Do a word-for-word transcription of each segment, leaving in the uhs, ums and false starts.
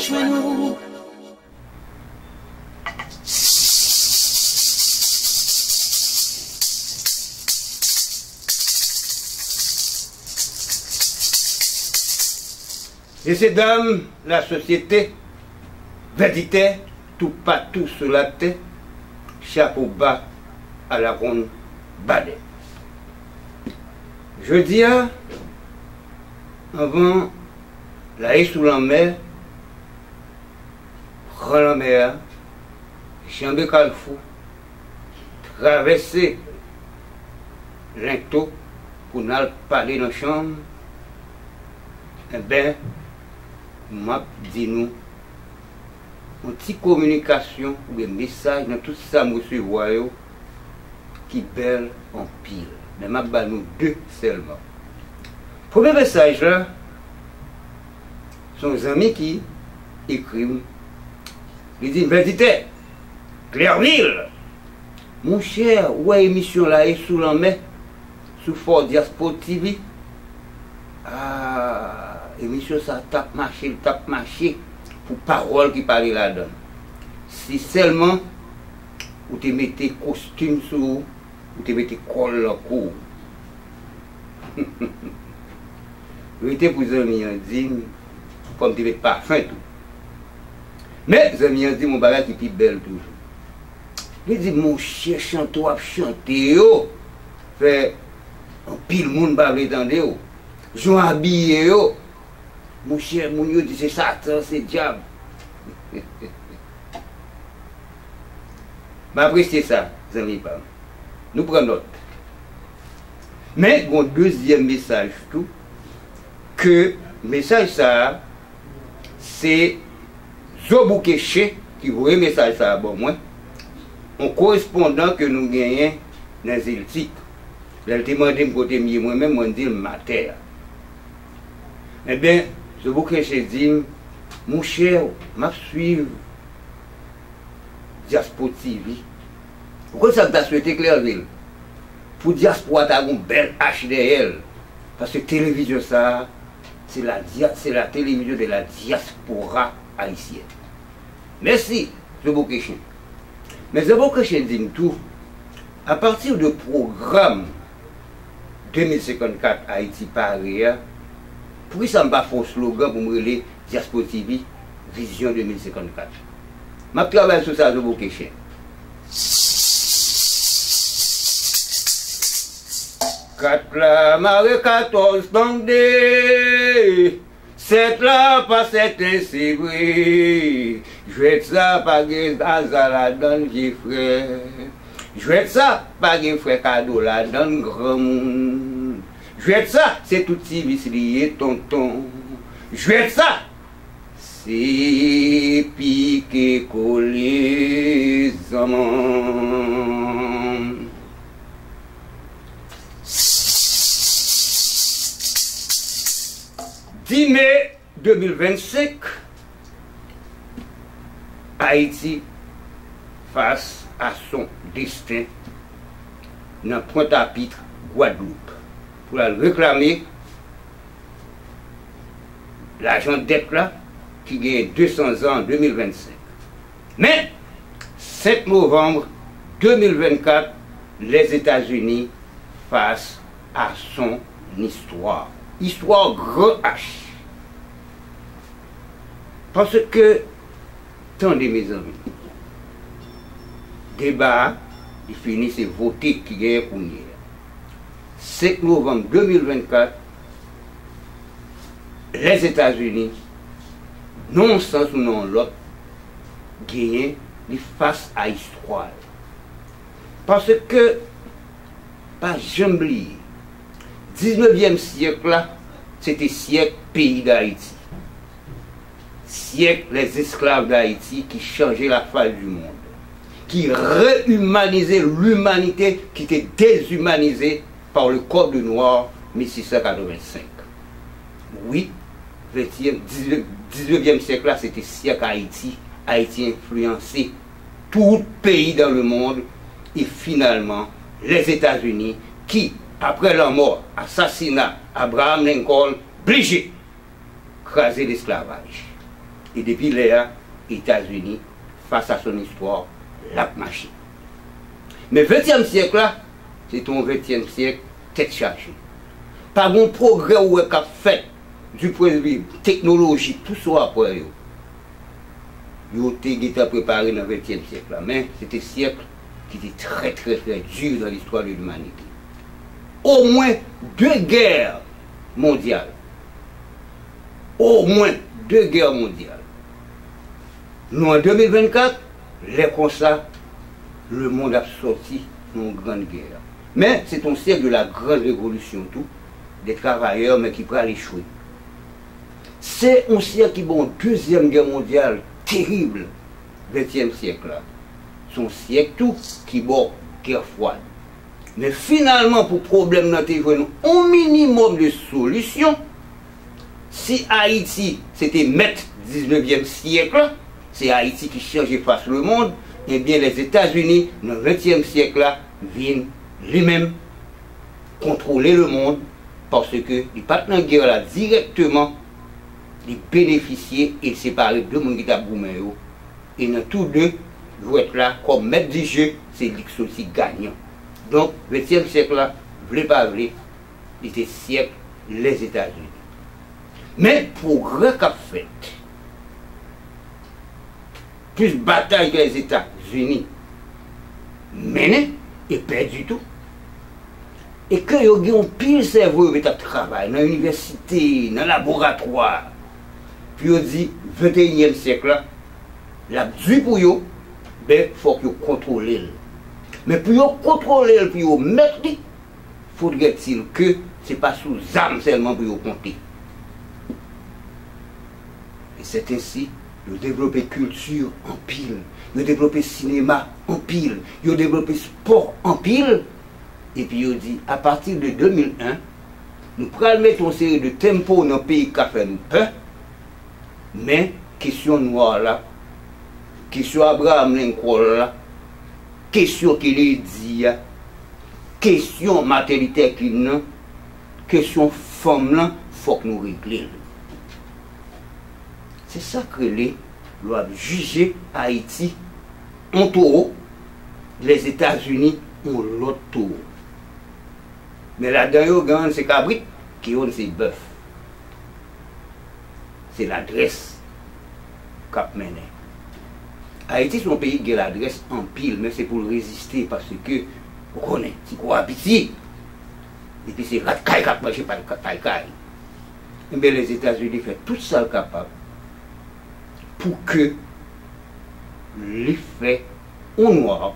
Jwenn ou. Mesye dam, lasosyete, vèditè, toupatou sou latè, chapo ba a la grande badè. Jodi a, anvan Laye sou lanmè, pran lanmè a, janbe Kalfou, travèse Lento pou n al pale nan chanm, enben, m ap di nou yon ti kominikasyon oubyen mesaj nan tout sa m resevwa yo ki bèl anpil. Men m ap ba nou de sèlman. Premye mesaj la, se yon zanmi ki ekri m. Li di m, Vèditè, Klèvil, monchè, ou wè emisyon Laye sou lanmè sou Fò Diaspo T V? Ah, emisyon sa t ap mache, l t ap mache pou pawòl ki pale ladan l. Si sèlman ou te mete kostim sou ou, ou te mete kòl nan kou w. Rete pou zanmi an di m, fò m te met pafen tou. Men, zanmi an di m yon bagay ki pi bèl toujou. Li di, monchè, chante w ap chante yo fè anpil moun pa vle tande w. Jan w abiye yo, monchè, moun yo di se Satan, se dyab. M apresye sa, zanmi pa m. Nou pran nòt. Men, gon dezyèm mesaj tou, ke mesaj sa a, se Zo Boukeche ki voye mesaj sa a ban mwen, yon korespondan ke nou genyen nan Ziltik. Lè l te mande m kote m ye mwen menm, mwen di l m atè a. Enben, Zo Boukeche di m, monchè, m ap swiv Diaspo T V. Ou konn sa m ta swete, Klèvil? Pou dyaspora ta gon bèl H dèyè l. Paske televizyon sa a, se la dia-, c'est la télévision de la diaspora haïtienne. Mèsi, Zo Boukeche. Men Zo Boukeche di m tou, à partir de pwogram de mil senkannkat Ayiti pare a, poukisa m pa fè yon slogan pou m rele Diaspo T V, Vizyon de mil senkannkat? M ap travay sou sa, Zo Boukeche. Kat la mare katòz tande, sèt la pa sèten, se vre. Jwèt sa pa gen zaza ladan l, vye frè. Jwèt sa pa gen frè kado ladan l, granmoun. Jwèt sa, se tout ti vis li ye, tonton. Jwèt sa, se pike kole, zanmanm. Dis mai deux mille vingt-cinq, Ayiti fas a son desten nan Pwentapit, Gwadloup, pou l al reklame lajan dèt la ki genyen de san zan an de mil vennsenk. Men, senk novanm de mil vennkat, Lèzetazini fas a son istwa. Istwa gran H. Paske, tande, mezanmi, deba a, li fini, se vote ki genyen kounye a. Senk novanm de mil vennkat, Lèzetazini, nan yon sans ou nan yon lòt, genyen li fas a istwa l. Paske, pa janm bliye, diznevyèm syèk la, se te syèk peyi Dayiti. Siècle des esclaves d'Haïti qui changeait la face du monde, qui réhumanisait l'humanité qui était déshumanisée par le Code noir mil sis san katrevensenk. Wi, ventyèm, diznev, diznevyèm syèk la, se te syèk Ayiti. Ayiti enfliyanse tout peyi dans le monde, e finalman, Lèzetazini, ki, aprè lanmò, asasina Abraham Lincoln, blije kraze lesklavaj. E depi lè a, Etazini, fas a son istwa, l ap mache. Men ventyèm syèk la, se te yon ventyèm syèk tèt chaje. Pa gen pwogrè ou wè k ap fèt, di pwen de vi teknolojik, tout sa w ap wè yo, yo te gentan prepare nan ventyèm syèk la. Men, se te syèk ki te trè, trè, trè di nan listwa de limanite. Omwen de gè mondyal. Omwen de gè mondyal. Nou an de mil vennkat, lè konsa, lemonn ap sòti nan yon grann gè. Men, se te yon syèk de la grande révolution tou, de travayè, men ki pral echwe. Se yon syèk ki ba w dezyèm gè mondyal terib, ventyèm syèk la. Se yon syèk tou ki ba w gè fwad. Men finalman, pou pwoblèm nan te jwenn yon minimòm de solisyon, si Ayiti se te mèt diznevyèm syèk la, se Ayiti ki chanje fas lemonn, ebyen, Lèzetazini, nan ventyèm syèk la, vin li menm kontwole lemonn, paske li pa t nan gè la dirèkteman, li benefisye e l separe de moun ki t ap goumen yo. E nan tou de jwèt la, kòm mèt di je, se li k soti ganyan. Donk, ventyèm syèk la, vle pa vle, li te syèk Lèzetazini. Men, pwogrè k ap fèt, plis batay ke Lèzetazini mennen e pèdi tou, e ke yo gen yon pil sèvo yo met ap travay nan inivèsite, nan laboratwa, pou yo di venteyinyèm syèk la, l ap di pou yo, ben, fòk yo kontwole l. Men pou yo kontwole l, pou yo mèt li, faudrait-il que se pa sou zam sèlman pou yo konte. E c'est ainsi, yo devlope kilti anpil, yo devlope sinema anpil, yo devlope spò anpil, epi yo di, à partir de de mil en, nou pral mete yon seri de tempo nan peyi k ka fè nou pè, men kesyon nwa la, kesyon Abraham Lincoln la, kesyon Kennedy a, kesyon Martin Luther King nan, kesyon fanm lan, fòk nou regle l. Se sa k rele lè w ap jije Ayiti yon towo, Lèzetazini yon lòt towo. Men ladan yo, gen se kabrit, gen se bèf. Se ladrès k ap mennen. Ayiti se yon peyi ki gen ladrès anpil, men se pou l reziste, paske, ou konnen, ti kou a piti, epi se rat kay k ap manje pay, pay kay. Enben, Lèzetazini fè tout sa l kapab pou ke li fè yon nwa,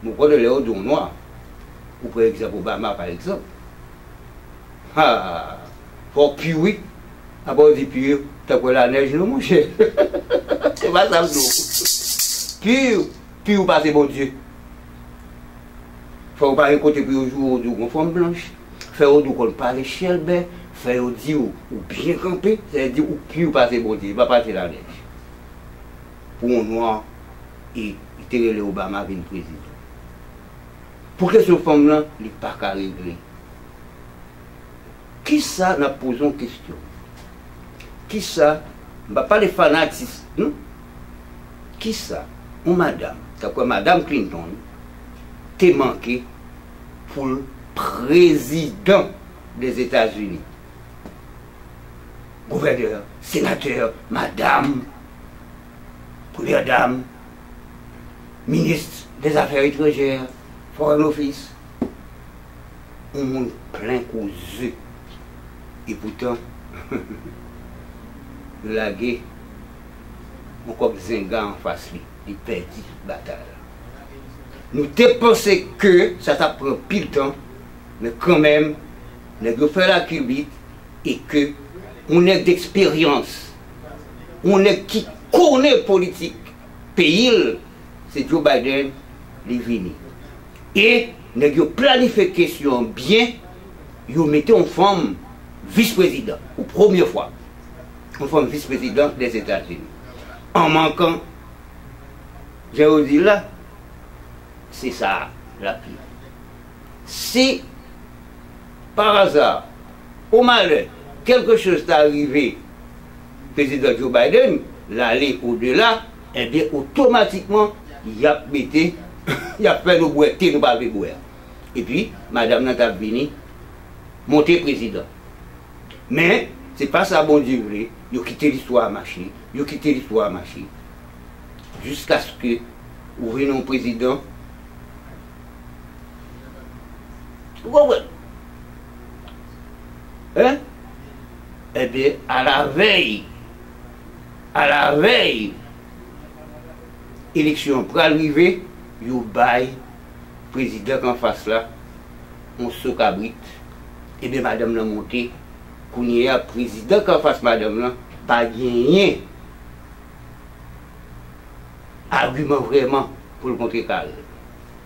nou konnen lè yo di yon nwa, ou pran egzanp Obama, pa egzanp. Ha! Fò w pi, wi. Apa w di pi, tankou lanèj, non, monchè. Se pa sa m di w. Pi, pi w pase Bondye. Fè w pa gen kote pou yo joure w di w gon fanm blanch. Fè yo di w konn pale chèlbè. Fè yo di w ou byen kanpe. Sa vle di ou pi w pase Bondye, pa pase lanèj. Pou yon nwa, e, li te rele Obama vin prezidan. Pou kesyon fanm lan, li pa ka regle. Kisa, n ap poze yon kesyon. Kisa, m pa pale fanatis, non? Kisa yon madanm, tankou madanm Clinton, te manke pou l prezidan Dèzetazini? Gouvènè, senatè, madanm, premyè dam, minis dèzafè etranjè, Foreign Office, yon moun plen kou ze. Epoutan, yo lage yon kòk zenga anfas li, li pèdi batay la. Nou te panse ke sa t ap pran pil tan, men kanmenm, nèg yo fè lakilbit, e ke yon nèg deksperyans, yon nèg ki konnen politik peyi l, se Joe Biden, li vini. E nèg yo planifye kesyon an byen, yo mete yon fanm vis prezidan, pou premye fwa. Yon fanm vis prezidan Dèzetazini. An mankan, jan yo di la, se sa l ap ye. Si, par hasard, au malheur, quelque chose ta rive prezidan Joe Biden, l ale odela, ebyen, otomatikman, y ap mete, y ap fè nou bwè te nou pa vle bwè a. Epi, madanm nan t ap vini monte prezidan. Men, se pa sa Bondye vle, yo kite listwa a mache, yo kite listwa a mache. Jiskaske ou vin yon prezidan. Ou konprann? Hein? Ebyen, alavèy, alavèy eleksyon an pral rive, yo bay prezidan k anfas la yon so kabrit. Ebyen, madanm nan monte. Kounye a, prezidan k anfas madanm nan pa genyen agiman vrèman pou l kontre kare l.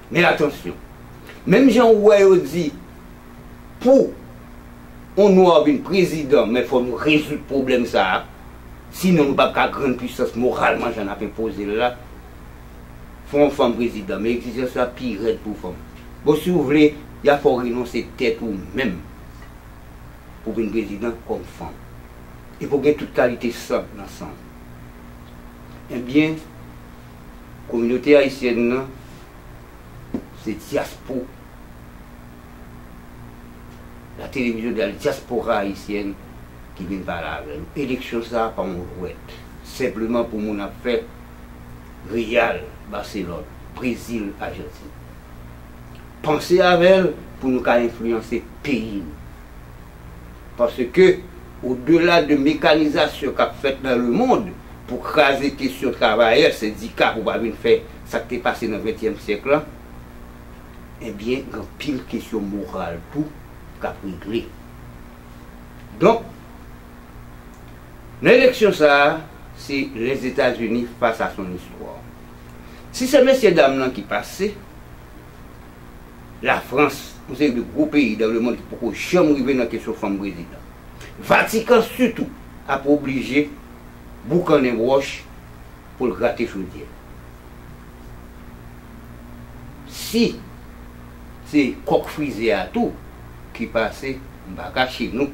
Men atansyon, menm jan ou wè yo di, pou yon nwa vin prezidan, men fò nou rezoud pwoblèm sa a, sinon nou p ap ka grann pwisans moralman jan n ap enpoze l la. Fò yon fanm prezidan, men egzijans la pi rèd pou fanm. Bon, si w vle, y a fè w renonse tèt ou menm pou w vin prezidan kòm fanm. E pou w gen tout kalite san nan san w. Ebyen, kominote ayisyèn nan, se dyaspo, la télévision de la diaspora haïtienne ki vin pale avè nou. Eleksyon sa a pa yon jwèt, senpleman pou moun ap fè Real, Barcelone, Brezil, Ajantin. Panse avè l pou nou ka enfliyanse peyi nou. Paske, odela de mekanizasyon k ap fèt nan lemonn pou kraze kesyon travayè, sendika, pou pa vin fè sa k te pase nan ventyèm syèk la, ebyen, gen anpil kesyon moral tou k ap regle. Donk, nan eleksyon sa a, se Lèzetazini fas a son istwa. Si se mesye dam nan ki pase, Lafrans, yon seri de gwo peyi dans le monde ki poko janm rive nan kesyon fanm prezidan. Vatikan sitou ap oblije boukannen wòch pou l grate chodyè. Si se kòk frize a tou ki pase, m pa kache nou,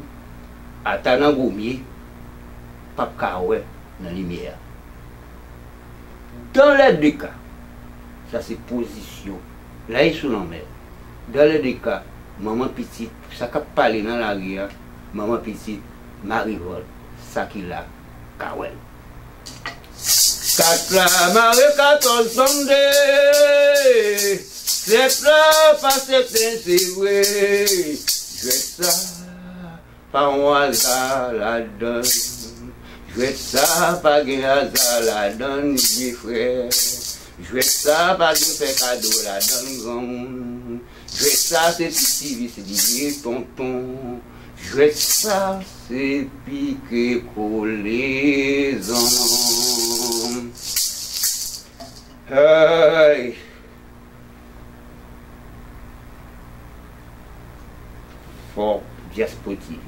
ata nan gomye p ap ka wè nan limyè a. Dans les deux cas, sa se pozisyon la e sou lanmè. Dans les deux cas, manman pitit, sa k ap pale nan lari a, manman pitit, mari vòl, sa ki la, ka wè l. Kat la mare katòz sande, sèt la pa sèten se vre, jwèt sa pa yon aza ladan l. Jwèt sa pa gen aza ladan l, vye frè. Jwèt sa pa gen fè kado ladan l, granmoun. Jwèt sa se ti sivis li ye, tonton. Jwèt sa se pike kole, zanmi. Hey! Fò Diaspo T V.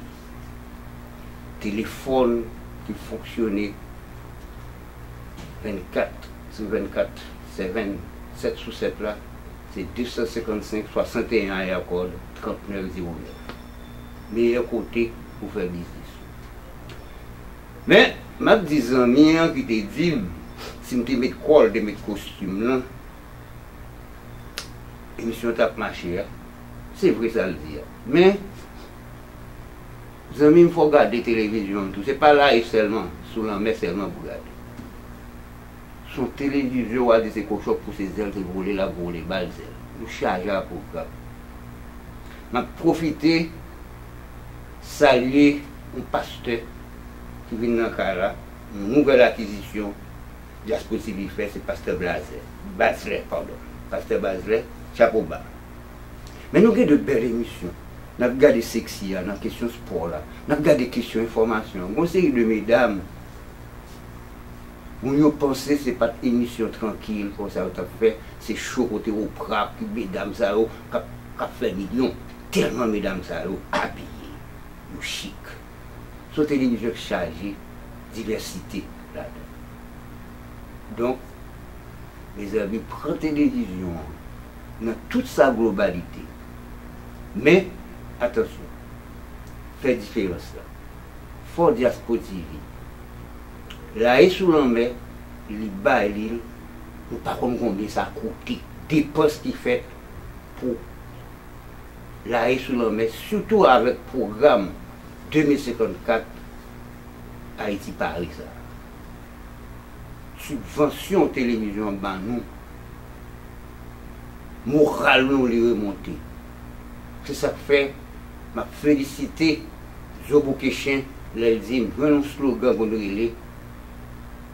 Telefòn ki fonksyone vennkat sou vennkat, sèven, sèt sou sèt la, se de san senkannsenk swasanteyen area code trannèf zewo nèf. Meyè kote pou fè biznis. Men, m ap di zanmi an ki te di m, si m te met kòl, te met kostim lan, emisyon t ap mache a. Se vre sa l di a. Men, zanmi m, fò w gade televizyon an tou. Se pa la e sèlman, sou lanmè sèlman pou w gade. Sou televizyon, w a di se kochon k pouse zèl, se vole l ap vole, ba l zèl. Nou chaje a pwogram. M ap pwofite salye yon pastè ki vin nan kay la, yon nouvèl akizisyon Diaspo T V fè, se pastè Blazè. Bazlè, padon. Pastè Bazlè, chapo ba. Men nou gen de bèl emisyon. N ap gade seksi a nan kesyon spò la. N ap gade kesyon enfòmasyon an. Gon seri de medam, moun yo panse se pa t emisyon trankil konsa yo t ap fè, se cho kote Oprah, ki medam sa yo k ap, k ap fè milyon. Tèlman medam sa yo abiye, yo chik. Se yon televizyon k chaje divèsite ladan l. Donk, mezanmi, pran televizyon an nan tout sa globalite. Men, atansyon, fè diferans la. Fò Diaspo T V. Laye sou lanmè, li bay li l, nou pa konn konbyen sa koute. Depans ki fèt pou Laye sou lanmè, sitou avèk pwogram de mil senkannkat Ayiti pare sa. Sibvansyon televizyon an ban nou, moral nou li remonte. Se sa k fè m ap felisite Zo Boukechen lè l di m jwenn yon slogan pou n rele,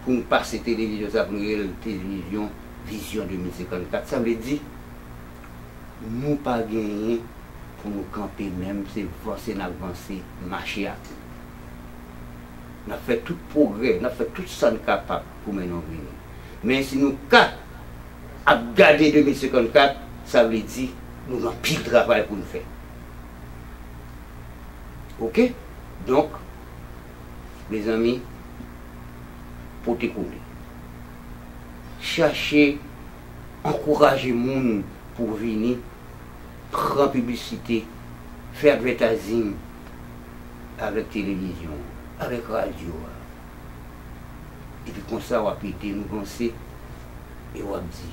pou n pase televizyon sa, pou n rele l televizyon Vizyon de mil senkannkat. Sa vle di, nou pa genyen pou nou kanpe menm, se vanse n ap vanse, mache ak nou. N ap fè tout pwogrè, n ap fè tout sa n kapab pou mennen w vini. Men si nou ka ap gade de mil senkannkat, sa vle di nou gen anpil travay pou n fè. Oke? Donk, mezanmi, pote kole. Chache ankouraje moun pou vini, pran piblisite, fè advertising avèk televizyon, avèk radyo a. Epi konsa w ap ede nou vanse e w ap di,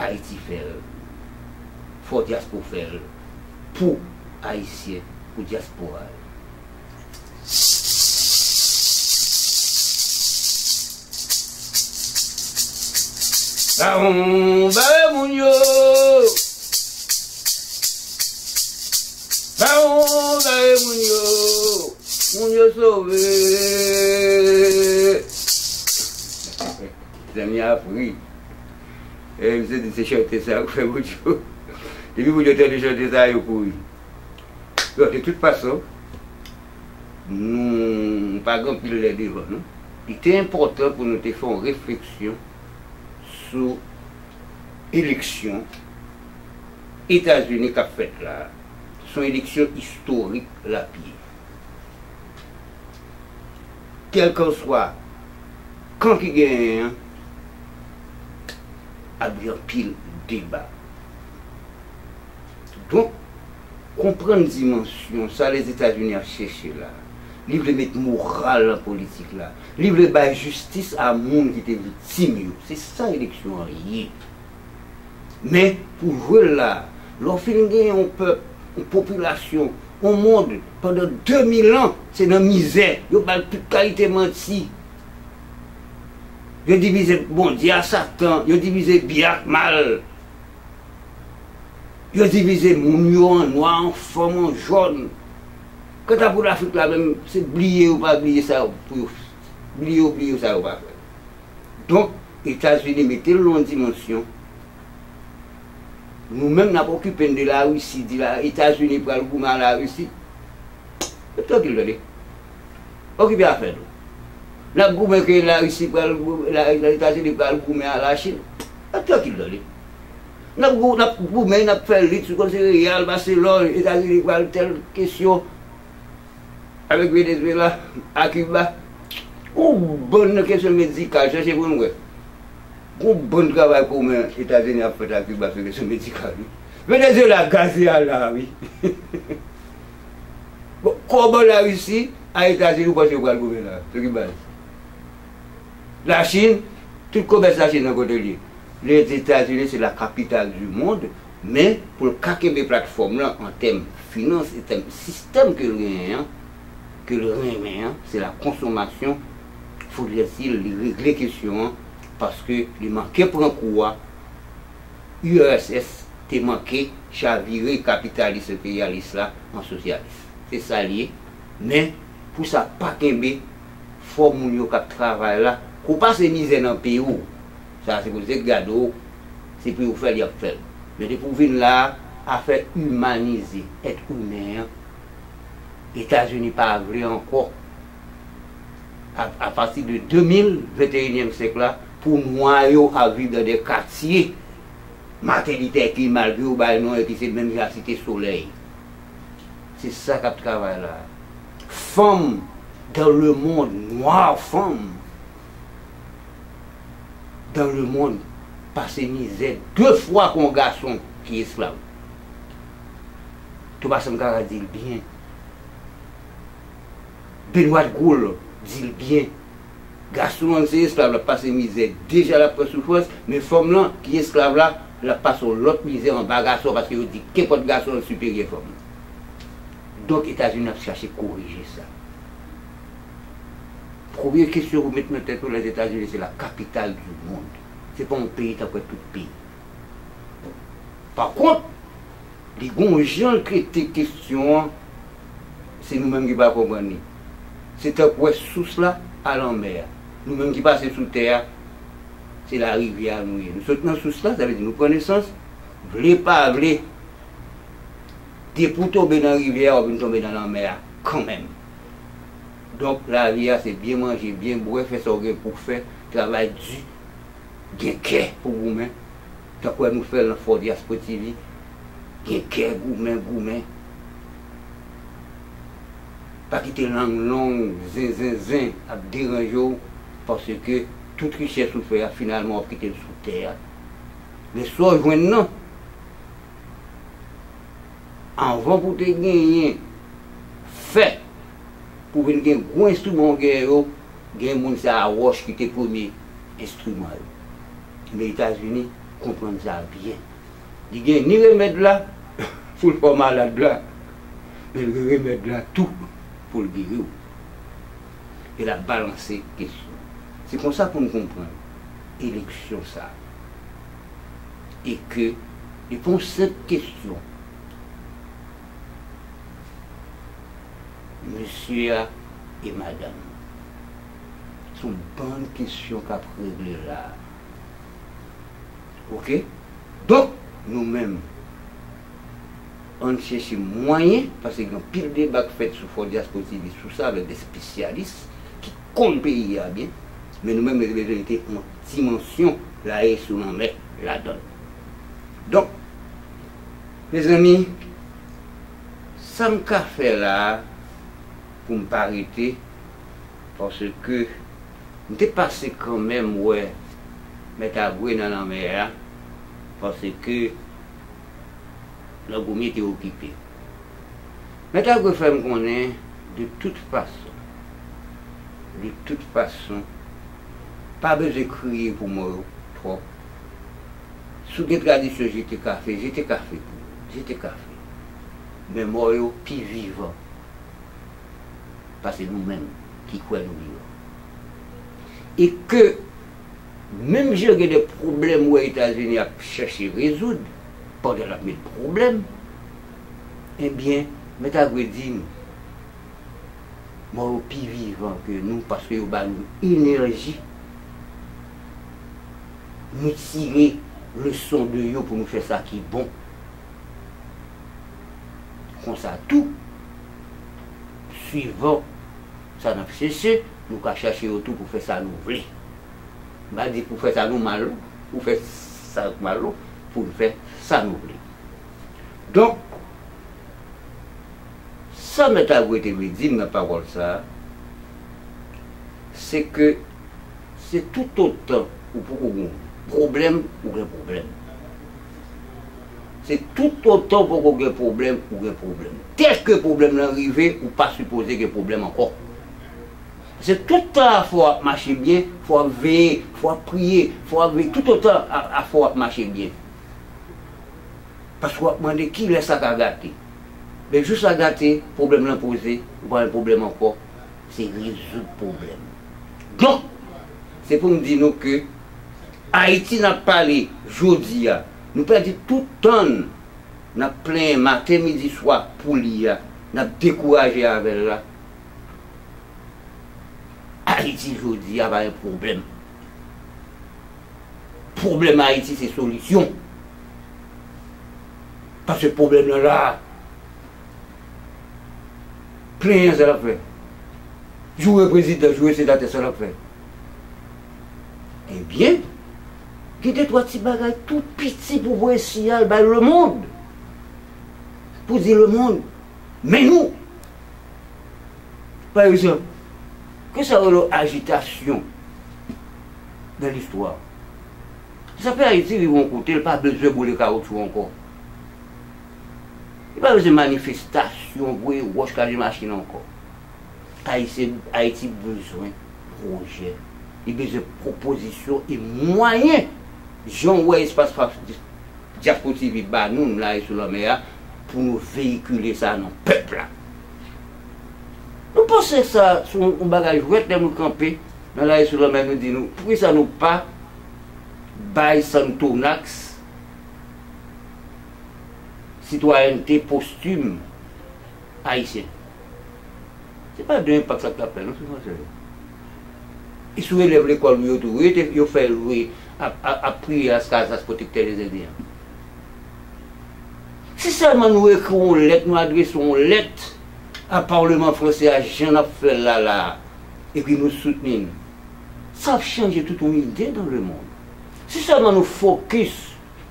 Ayiti fè l, fò dyaspo fè l, pou Ayisyen, pou dyaspora. Bawon bare moun yo. Bawon bare moun yo. Moun yo sove. Zanmi a ap ri. E misye di se chante sa k fè moun yo. Depi moun yo tande chante sa, yo kouri. Bon, de tout fason, nou pa gen anpil lè devan nou. Li te enpòtan pou nou te fè yon refleksyon sou eleksyon Etazini k ap fèt la. Se yon eleksyon istorik l ap ye. Kèlkanswa kan ki genyen an, ap gen anpil deba. Donk, konprann dimansyon sa Lèzetazini ap chèche la. Li vle met moral nan politik la. Li vle bay jistis a moun ki te viktim yo. Se sa eleksyon an ye. Men, pou jwe l la, lè w fin gen yon pèp, yon popilasyon, yon mond, pandan de mil an, se nan mizè, yo ba l tout kalite manti. Yo divize Bondye a Satan, yo divize byen ak mal. Yo divize moun yo an nwa, an fanm, an jòn. Kanta pou Lafrik la menm, se bliye yo pa bliye sa pou yo, bliye yo bliye sa yo pa fè. Donk, Etazini mete l nan yon dimansyon. Nou menm n ap okipe n de Larisi, di la, Etazini pral goumen a Larisi. Ret trankil tande. Okipe afè nou. N ap goumen ke Larisi pral gou-, la, Etazini pral goumen a Lachin. Ret trankil tande. N ap gou-, n ap goumen, n ap fè lit sou konn se Real, Barcelone, Etazini pral tèl kesyon. Avèk Venezuela, a Kiba. Yon bann nan kesyon medikal, chèche pou n wè. Yon bann travay komen Etazini ap fè a Kiba sou kesyon medikal, wi. Venezuela gaze a la, wi. Bon, kòman Larisi a Etazini ou panse yo pral goumen la, sou ki baz? Lachin, tout komès Lachin nan kote l ye. Lèzetazini se la capitale du monde, men pou l ka kenbe platfòm lan an tèm finans, an tèm sistèm ke l genyen an, ke l renmen an, se la konsomasyon, fodrètil li regle kesyon an, paske li manke pran kou a, U R S S te manke chavire kapitalis enperyalis la an sosyalis. Se sa l ye. Men, pou sa pa kenbe, fò moun yo k ap travay la, kou pase mizè nan peyi w, sa se pou Dye gade w, se pou yo fè l, y ap fè l. Men depi w vin la a, afè imanize èt imen an, Etazini pa vle ankò. A, apati de de mil, venteyinyèm syèk la, pou nwa yo ap viv nan de katye Martin Luther King, malgre yo ba l non epi se menm jan ak Site Solèy. Se sa k ap travay la. Fanm dans le monde, nwa fanm dans le monde, pase mizè de fwa kon gason ki esklav. Thomas Sankara di l byen. Benoît Gould di l byen. Gason an se esklav, l ap pase mizè, deja l ap pran soufrans, men fanm lan ki esklav la, l ap pase yon lòt mizè anba gason an, paske yo di kenpòt gason an siperyè fanm lan. Donk, Etazini ap chache korije sa. Premye kesyon pou met nan tèt ou, Lèzetazini se la kapital di mond. Se pa yon peyi tankou tout peyi. Pa kont, li gon jan l trete kesyon an, se nou menm ki pa konprann li. Se tankou wè sous la a lanmè a. Nou menm ki pase sou tè a, se larivyè a nou ye. Nou sot nan sous la, sa vle di nou pran nesans, vle pa vle, depi w tonbe nan rivyè a, w ap vin tonbe nan lanmè a kanmenm. Donk, lavi a, se byen manje, byen bwè, fè sa w gen pou w fè, travay di, gen kè pou goumen. Tankou wè nou fè l nan Fò Dyaspo T V, gen kè goumen, goumen. Pa kite lang long, zen, zen, zen ap deranje w, paske tout richès ou fè a, finalman, w ap kite l sou tè a. Men sa w jwenn nan, anvan pou w te genyen fè, pou w vin gen gwo enstriman w genyen yo, gen moun se a wòch ki te premye enstriman yo. Men Etazini konprann sa byen. Li gen ni remèd la pou l fè w malad la, men l gen remèd la tou pou l geri w. E l ap balanse kesyon. Se konsa pou n konprann eleksyon sa a. E ke li pa yon senp kesyon. Mesye a e madanm. Se yon bann kesyon k ap regle la a. Oke? Donk, nou menm, ann chèche mwayen, paske gen anpil deba k fèt sou Fò Dyaspo T V sou sa avèk de espesyalis ki konn peyi a byen, men nou menm, nou te bezwen mete yon dimansyon la e sou lanmè ladan l. Donk, mezanmi, sa m ka fè la a pou m pa rete, paske m te pase kanmenm wè Mèt Agwe nan lanmè a, paske Langomye te okipe. Mèt Agwe fè m konnen, de tout fason, de tout fason, pa bezwen kriye pou mò yo twòp. Si w gen tradisyon jete kafe, jete kafe pou yo, jete kafe. Men mò yo pi vivan pase nou menm ki kwè nou vivan. E ke menm jan gen de pwoblèm ou wè Etazini ap chèche rezoud, pandan l ap met pwoblèm, ebyen, Mèt Agwe di nou, mò yo pi vivan ke nou paske yo ba nou enèji. Nou tire leson de yo pou nou fè sa ki bon. Konsa tou, swivan sa n ap chèche, nou ka chache yo tou pou fè sa nou vle. M pa di pou fè sa nou mal, non, pou fè sa k mal, non, pou n fè sa nou vle. Donk, sa Mèt Agwe te vle di m nan pawòl sa a, se ke se toutotan ou poko gen pwoblèm, ou gen pwoblèm. Se toutotan ou poko gen pwoblèm, ou gen pwoblèm. Dèke pwoblèm nan rive, ou pa sipoze gen pwoblèm ankò. Se tout tan afè w ap mache byen, fò w ap veye, fò w ap priye, fò w ap veye, toutotan a- afè w ap mache byen. Paske w ap mande kilè sa ka gate. Men jou sa gate, pwoblèm lan poze, ou pa gen pwoblèm ankò, se rezoud pwoblèm. Donk, se pou m di nou ke Ayiti n ap pale jodi a, nou pèdi tout tan n, n ap plenyen maten, midi, swa pou li a, n ap dekouraje avè l la. Ayiti jodi a pa gen pwoblèm. Pwoblèm Ayiti se solisyon. Paske pwoblèm nan la a. Plenyen sa l ap fè. Joure prezidan, joure senatè sa l ap fè. Ebyen, gen de twa ti bagay tou piti pou voye siyal bay lemonn. Pou di lemonn, men nou. Pa egzanp, kisa yo rele ajitasyon nan listwa? Sa fè Ayiti rive yon kote, l pa bezwen boule kawotchou ankò. Li pa bezwen manifestasyon, voye wòch, kraze machin ankò. Ayisyen, Ayiti bezwen pwojè. Li bezwen pwopozisyon e mwayen, jan w wè Espas Dyaspò T V ba nou, nou Lari sou Lanmè a, pou nou veyikile sa nan pèp la. Nou panse sa se yon, yon bagay jwèt lè nou kanpe nan Lari sou Lanmè, nou di nou, poukisa nou pa bay Santonax sitwayènte postim ayisyen? Se pa de enpak sa k ap fè, non, sou fransè yo. E sou elèv lekòl nou yo tou, yo te, yo fè lwe ap, ap, ap priye Las Casas protecteur des Indiens. Si sèlman nou ekri yon lèt, nou adrese yon lèt a Palman fransè a, jan n ap fè l la, la, epi nou soutni l, sa ap chanje tout yon ide dans le monde. Si sèlman nou fokis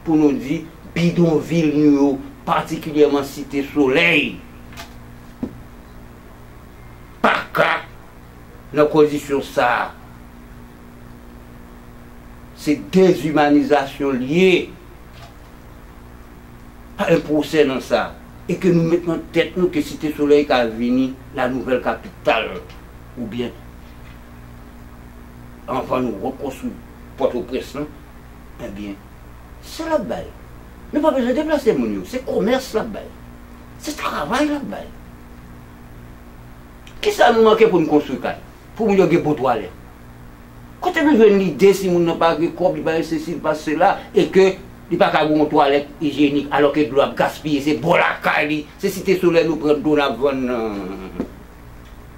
pou nou di bidonvil nou yo, patikilyèman Site Solèy, pa ka nan kondisyon sa a. Se dezimanizasyon l ye. Pa gen pwosè nan sa. E ke nou met nan tèt nou ke Site Solèy ka vini la nouvèl kapital, oubyen anvan nou rekonstwi Pòtoprens lan, ebyen, se l ap bay. Nou pa bezwen deplase moun yo, se komès l ap bay. Se travay l ap bay. Kisa nou manke pou n konstwi kay? Pou moun yo gen bon twalèt. Kote nou jwenn lide si moun nan pa gen kòb, li pa gen sesi, li pa sela, e ke li pa ka gen yon twalèt ijyenik, alò ke dlo ap gaspiye, se bò lakay li, se Site Solèy nou pran dlo n ap vann nan?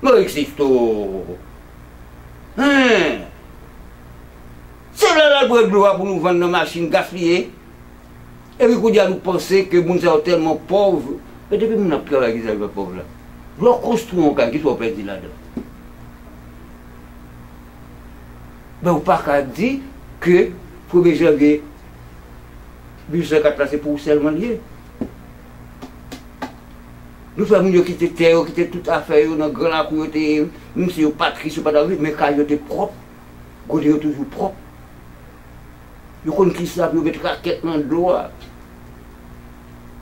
Moyiz Sisto. Hen! Se lè l al pran dlo a pou nou vann nan machin gaspiye. Epi kounye a nou panse ke moun sa yo tèlman pòv. Men depi moun ap travay, kisa li pa pòv la? Lè w konstwi yon kay, kisa w pèdi ladan? Men ou pa ka di ke premye janvye mil uit san kat la se pou ou sèlman l ye. Nou fè moun yo kite tè yo, kite tout afè yo nan gran lakou yo te ye, menm si yo pa t rich, yo pa t avè, men kay yo te pwòp, gode yo toujou pwòp. Yo konn kisa pou yo met rakèt nan dlo a.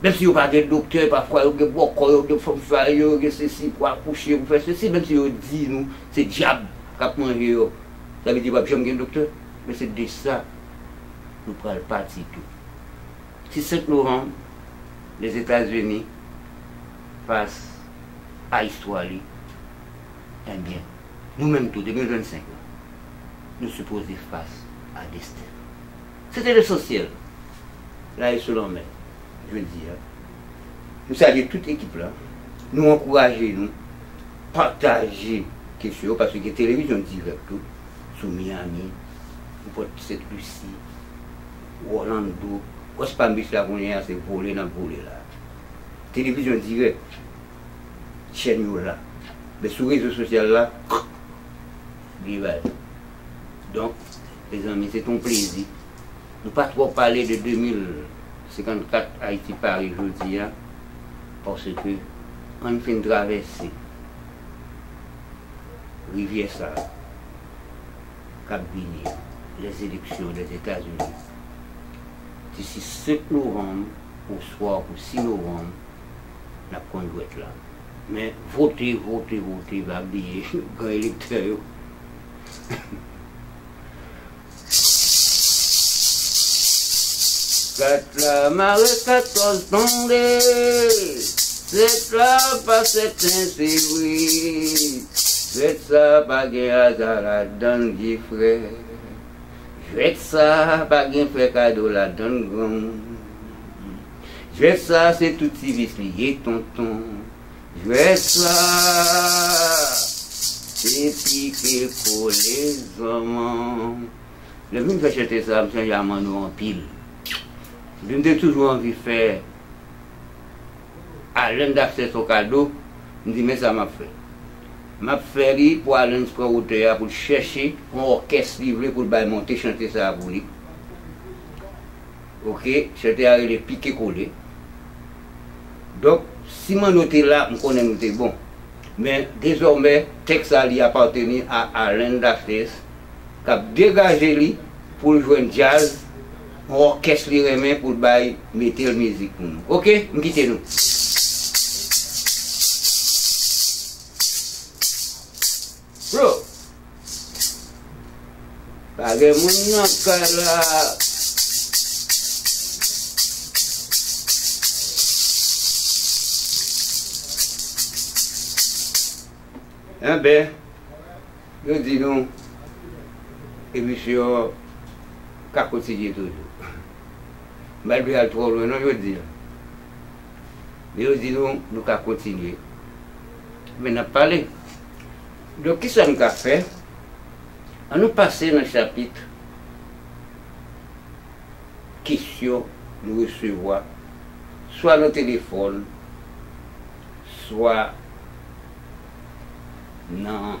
Menm si yo pa gen doktè, pafwa yo gen bòkò, yo gen fanm sa yo, yo gen sesi pou akouche, pou fè sesi, menm si yo di nou se dyab k ap manje yo. Sa vle di p ap janm gen doktè. Men se de sa nou pral pati tou. Si senk novanm, Lèzetazini, fas a istwa li, ebyen, nou menm tou, de mil vennsenk la, nou sipoze fas a desten nou. Se te lesansyèl. Lari sou Lanmè, jodi a. Nou salye tout ekip la. Nou ankouraje nou pataje kesyon yo, paske gen televizyon dirèk tou sou Miami, nenpòt Sent Lisi, Orlando, West Palm Beach la kounye a, se vole n ap vole la. Televizyon dirèk, chèn yo la. Men sou rezo sosyal la, bliye bagay. Donk, mezanmi, se t on plezi. Nou pa twò pale de de mil senkannkat Ayiti pare jodi a, paske ann fin travèse rivyè sa a k ap vini, lèzeleksyon Lèzetazini. Disi senk novanm, oswa pou sis novanm, n ap konn jwèt la. Men vote, vote, vote, pa bliye, gran elektè yo. Kat la mare katòz tonbe, sèt la pa sèten se vre. Jwèt sa pa gen aza ladan l, vye frè. Jwèt sa pa gen fè kado ladan l, granmoun. Jwèt sa se tout ti vis li ye, tonton. Jwèt sa se pike kole, zanman. Lè m vin fè chante sa a, m sonje a Manno anpil. Epi m te toujou anvi fè Alain Daphès yon kado, m di, men sa m ap fè. M ap fè li pou Alain pran wotè a, pou l chèche yon òkès li vle pou l bay monte chante sa a pou li. Oke, chante a rele Pike Kole. Donk, si Manno te la, m konnen nou te bon. Men, dezòmè, tèks sa a, li apateni a Alain Daphès, k ap degaje li pou l jwenn djaz, yon òkès li renmen pou l bay, mete l mizik pou nou. Oke, m kite nou. Bro. Pa gen moun nan kay la. Enben, yo di nou emisyon ka kontinye toujou. M pa t vle al twò lwen non jodi a. Men yo di nou, nou ka kontinye. Men n ap pale. Donk, kisa n ka fè? An nou pase nan chapit kesyon nou resevwa, swa nan telefòn, swa nan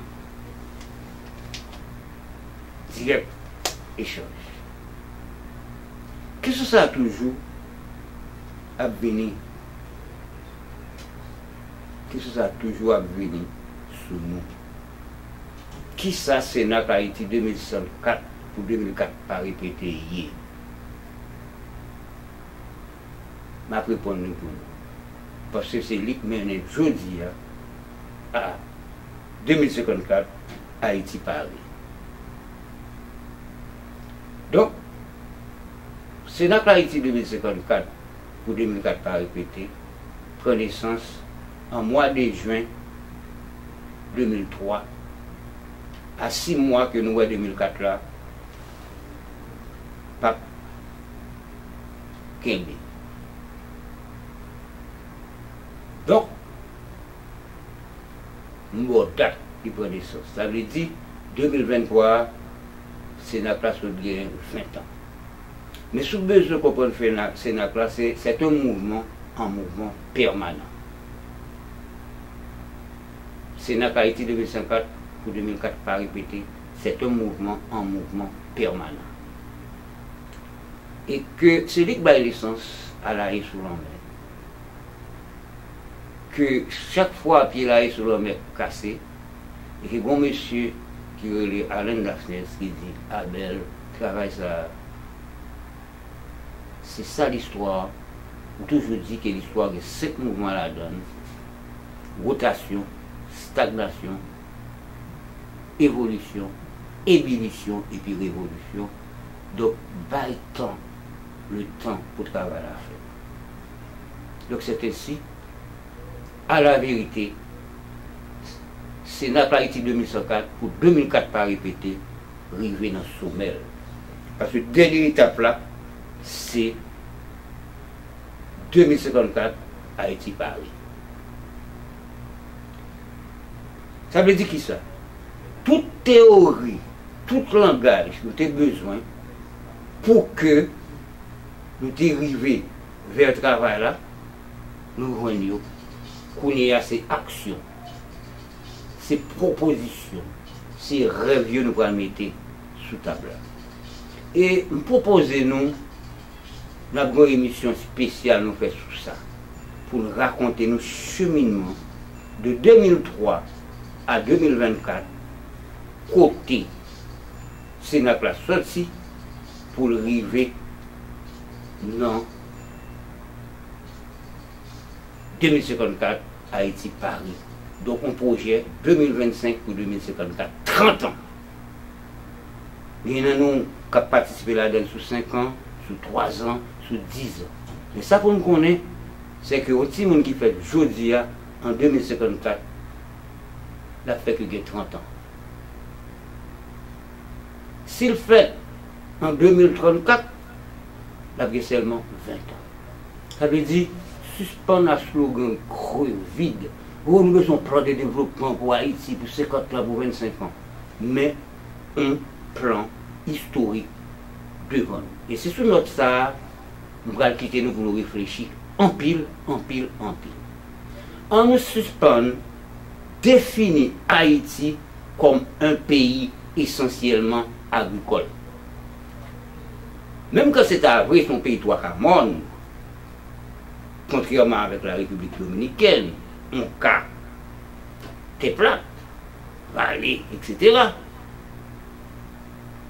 dirèk echanj. Kesyon sa a toujou ap vini. Kesyon sa a toujou ap vini sou nou. Kisa Cenac Haïti de mil kat pou de mil kat pa repete ye? M ap reponn li pou nou. Paske se li k mennen jodi a, a de mil senkannkat, Ayiti pare. Donk, Cenac Haïti de mil senkannkat pou de mil kat pa repete, pran nesans an mwa de jen de mil twa, a sis mwa ke nou wè de mil kat la, p ap kenbe. Donk, m ba w dat li pran nesans. Sa vle di, de mil venntwa a, Cenac la sot gen ven tan. Men si w bezwen konprann Cenac, Cenac la, se, c'est un mouvement en mouvement permanent. Cenac Haïti de mil senkannkat pou de mil kat pa repete, c'est un mouvement en mouvement permanent. E ke se li k bay nesans a Laye sou lanmè. Ke chak fwa pye Laye sou lanmè kase, e ke gon mesye ki rele Allen Daphnis ki di, Abel, travay sa a, se sa listwa. M toujou di ke listwa gen senk mouvman ladan l, wotasyon, stagnasyon, evolisyon, ebilisyon epi revolisyon. Donk, bay tan, le tan pou travay la fèt. Donk, c'est ainsi, à la vérité, Cenac Haïti de mil senkannkat pou de mil kat pa repete, rive nan somè l. Paske dènye etap la, se de mil senkannkat, Ayiti pare. Sa vle di kisa? Tout teyori, tout langaj nou te bezwen pou ke nou te rive vè travay la, nou jwenn yo. Kounye a, se aksyon, se pwopozisyon, se rèv yo nou pral mete sou tab la. E m pwopoze nou, n ap gen yon emisyon espesyal nou fè sou sa, pou n rakonte nou cheminman de de mil twa a de mil vennkat, kote Cenac la sòti pou l rive nan de mil senkannkat, Ayiti pare. Donk, yon pwojè de mil vennsenk pou de mil senkannkat, trant an. Gen nan nou k ap patisipe ladan l sou senk an, sou twa zan, sou diz an. Men sa pou n konnen, se ke yon timoun ki fèt jodi a, an de mil senkannkat, l ap fèk gen trant an. Si l fèt an de mil trannkat, l ap gen sèlman ven tan. Sa vle di, sispann a slogan krevide. Ou nou bezwen yon plan de devlopman pou Ayiti pou senkant an, pou vennsenk an. Men yon plan istorik devan nou. E se sou nòt sa a, m pral kite nou pou nou reflechi anpil, anpil, anpil. An nou sispann defini Ayiti kòm yon peyi esansyèlman agrikòl. Menm kan se ta vre, se yon peyi twa ka mòn, kontrèman avèk la Repiblik Dominikèn, yon ka tè plat, vale, etsetera.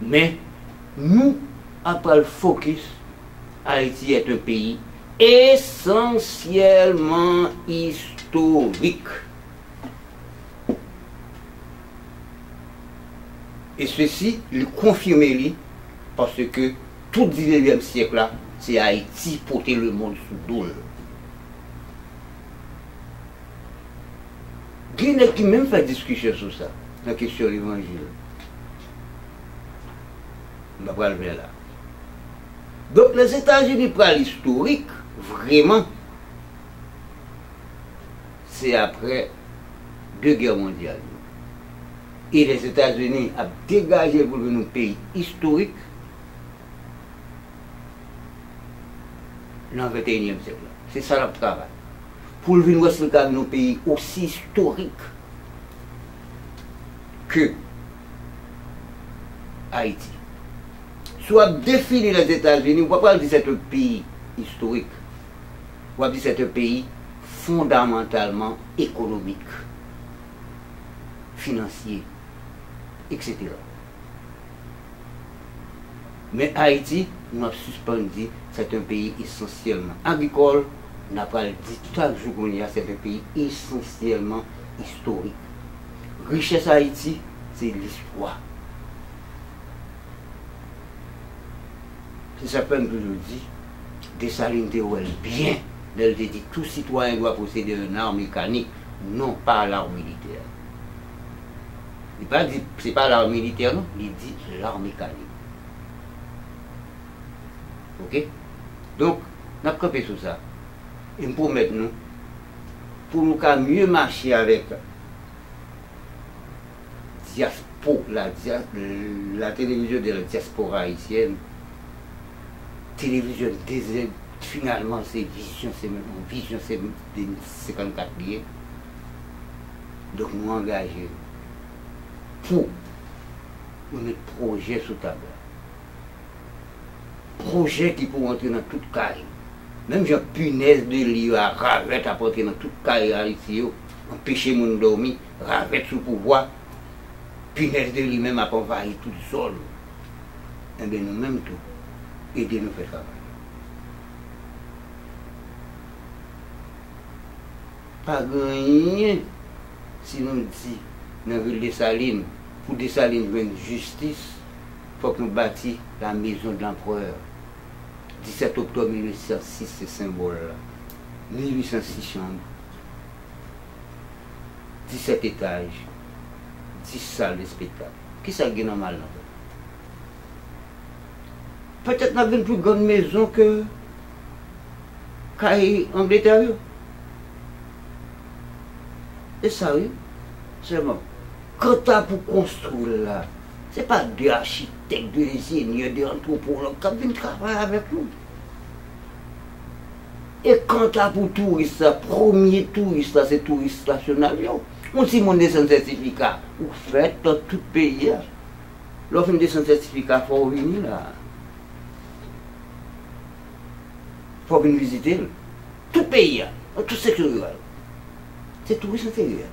Men, nou ap pral fokis, Ayiti est un pays essentiellement historique. E sesi, li konfime li, paske tout diznevyèm syèk la, se Ayiti pote lemonn sou do l. Gen nèg ki menm fè diskisyon sou sa, nan kesyon levanjil. M pa pral vè la. Donk, Lèzetazini pral istorik, vrèman, se apre de gè mondyal yo. E Lèzetazini ap degaje l pou l vin yon peyi istorik nan venteyinyèm syèk la. Se sa l ap travay. Pou l vin wè si l ka vin yon peyi osi istorik ke Ayiti. Si w ap defini Lèzetazini, w pa pral di se yon peyi istorik. W ap di se yon peyi fondamantalman ekonomik, finansye, etsetera. Men Ayiti, nou ap sispann di se yon peyi esansyèlman agrikòl, n ap pral di chak jou kounye a se yon peyi esansyèlman istorik. Richès Ayiti, se listwa. Se sa k fè m toujou di, Desalin te wè l byen lè l te di tout citoyen doit posséder une arme mécanique, non pas l'arme militaire. Li pa di se pa l'arme militaire non, li di l'arme mécanique. Oke? Donk, n ap kanpe sou sa. E m pwomèt nou, pou nou ka mye mache avèk dyaspo, la, dya- la télévision de la diaspora haïtienne, televizyon de, finalman, se vizyon, se yon vizyon, se de senkannkat li ye. Donk, nou angaje nou pou nou met pwojè sou tab la. Pwojè ki pou rantre nan tout kay. Menm jan pinèz de li yo a ravèt ap rantre nan tout kay Ayiti yo, anpeche moun dòmi, ravèt sou pouvwa, pinèz de li menm ap anvayi tout zòn. Enben, nou menm tou, ede nou fè travay la. Pa gen anyen si nou di nan vil Desalin, pou Desalin jwenn jistis, fòk nou bati la Maison de l'Empereur. Disèt oktòb mil uit san sis se senbòl la. Mil uit san sis chanm, disèt etaj, dis sal de espektak. Kisa k gen nan mal nan sa? Petèt n ap vin pli grann mezon ke kay Angletè yo. E sa wi. Sèlman, kanta pou konstwi l la, se pa de achitèk, de enjenyè, de antwopològ k ap vin travay avèk nou. E kanta pou touris la, premye touris la, se touris nasyonal yo. Yon timoun desann sètifika, ou fèt nan tout peyi a. Lè w fin desann sètifika, fò w vini la. Fò w vin vizite l. Tout peyi a, nan tout seksyon riral. Se touris enteryè.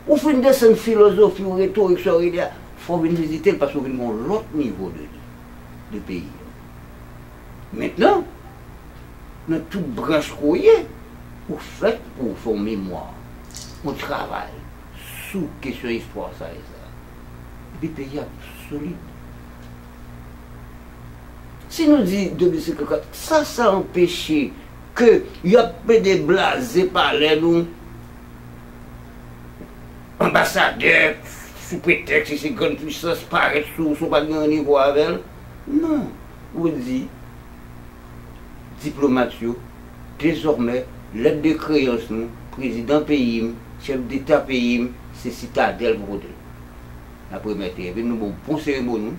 Ou fin desann filozofi w, retorik, sa w rele a, fò w vin vizite l paske w vin gen yon lòt nivo de li, de peyi a. Mentnan, nan tout branch ke w ye, ou fèt pou w fè yon memwa, yon travay sou kesyon istwa sa e sa. Epi peyi a solid. Si nou di de mil senkannkat, sa, sa anpeche ke y ap plede blaze palè nou, anbasadè, sou pretèks li se grann pwisans, parèt sou ou san w pa t gen anyen pou w avè l? Non. Ou di diplomat yo, dezòmè, lèt de kreyans nou, prezidan peyi m, chèf deta peyi m, se Sitadèl pou pote l. N ap remèt li. Epi nou ba w bon seremoni,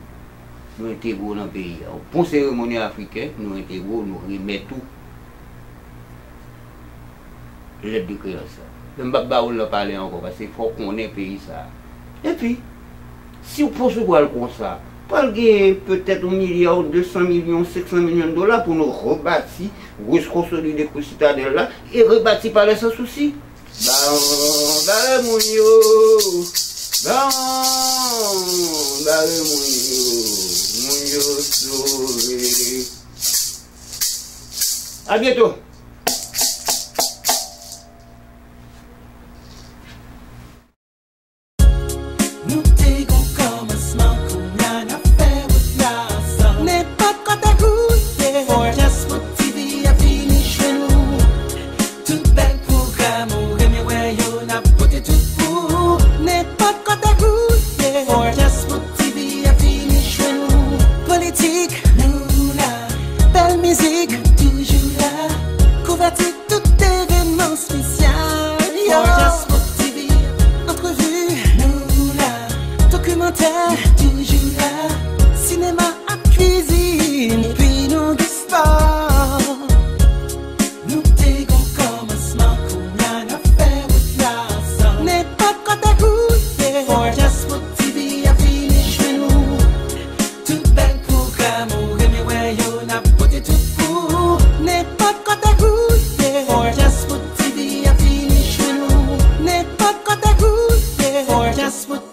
nou entegre w nan peyi a. Yon bon seremoni afriken, nou entegre w, nou remèt ou lèt de kreyans la. Men m p ap ba ou l nan palè ankò, paske fò w konnen peyi sa a. Epi, si w posibwal konsa, pral gen petèt yon milya, de san milyon, senk san milyon dola pou nou rebati, rekonsolide kou Sitadèl la, e rebati Palè Sans Souci. Bawon bare moun yo, bawon bare moun yo, moun yo sove. A byento. Nou te gon kò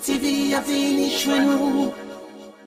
T V a vini jwenn ou.